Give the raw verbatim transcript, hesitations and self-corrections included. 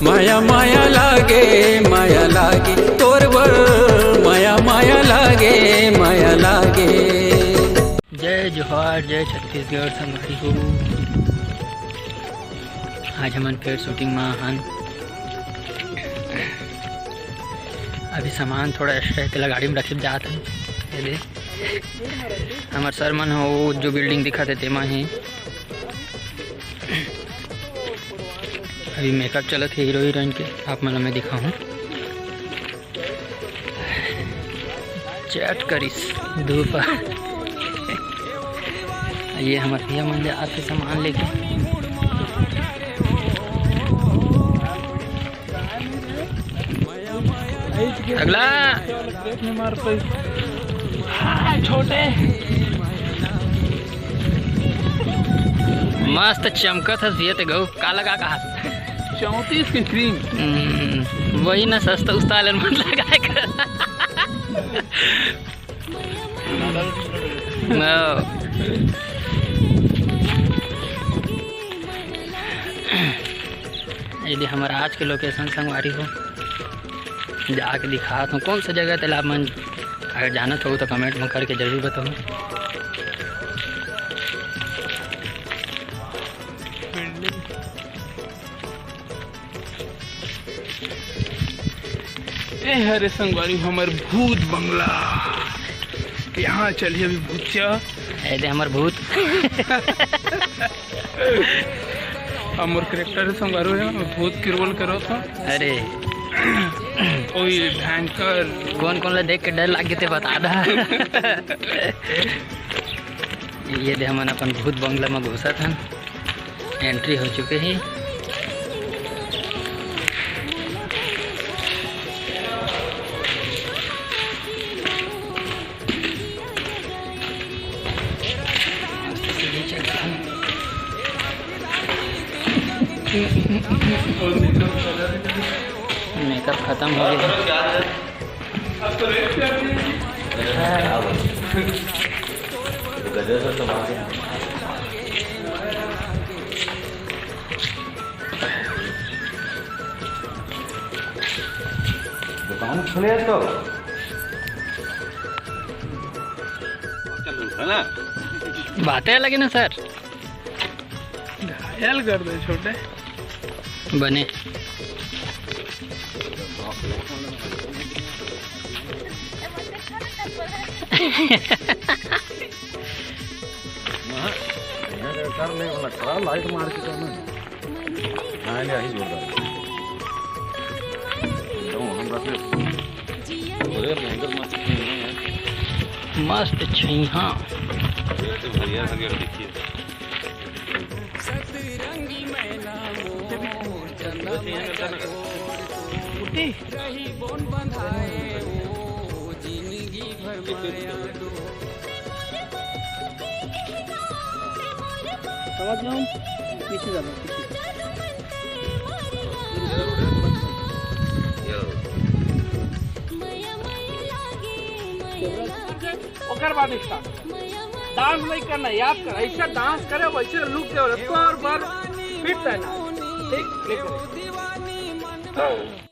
माया माया लागे, माया लागे, तोर बर माया माया लागे, माया लागे। जय जोहार, जय छत्तीसगढ़ संगवारी हो। आज हमन फिर shooting मा हन। अभी सामान थोड़ा extra हे, तेला गाड़ी में रखे जात हन। ये दे, हमर sir मन ह, वो जो building दिखत हे, तेमा हे। अभी makeup चलत हे hero heroine के, आप मन ल मैं दिखाहूँ। Chat करिस धूप। ये हमर भैया मन जात हे सामान लेके। अगला। हाँ, छोटे। मस्त चमकत हस भैया ते गऊ। का लगा कहा? चौंतीस के cream। हम्म, वही ना, सस्ता उस्ता वाले मन लगाए कर। हाँ। ये दे हमर आज के location संगवारी हो, जाके दिखात हूँ कौन सा जगह, तेला आप मन अगर जानत हो तो comment में करके जरूर बताओ। ए हरे संगवारी, हमर भूत बंगला। यहाँ चलिए अभी भूतिया। ए दे हमर भूत। हमर character संगवारी है, भूत के role करो था। अरे। ओए भयंकर। कौन कौन ला देख के डर लाग गे ते बता दा। ये दे हमन अपन भूत बंगला में घुसत हन। Entry हो चुके हे। Makeup खत्म हो गया। दुकान खुले तो है ना? बातें अलग है ना सर। घायल कर दे छोटे। बने। कर ले वाला खड़ा, light मार के करना। हाँ, ये यही जोरदार। तो हम रख ले। अरे, भयंकर मस्त छइहां है यार। मस्त छइहां। ये तो बढ़िया लगे, देखिए। समझ जाओ, पीछे जाओ, पीछे। ओकर बाद start। Dance नहीं करना, याद कर, ऐसा dance करे, वैसे look दे, और एक और बार fit रहना। ठीक, click करो।